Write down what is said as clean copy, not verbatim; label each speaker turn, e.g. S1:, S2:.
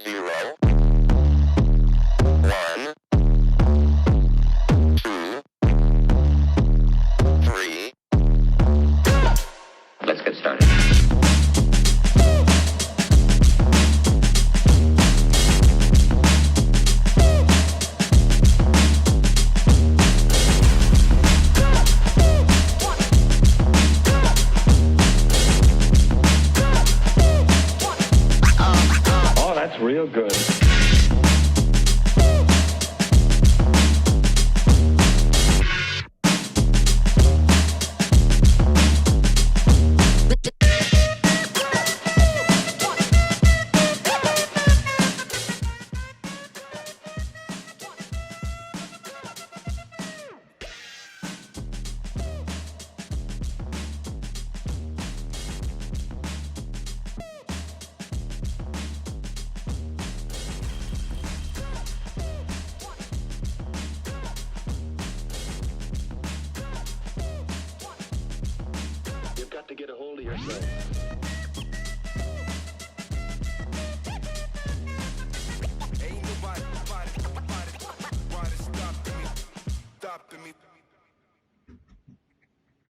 S1: Zero, one, two, three. Let's get started.
S2: Oh, that's real good.
S3: You've got to get a hold of yourself.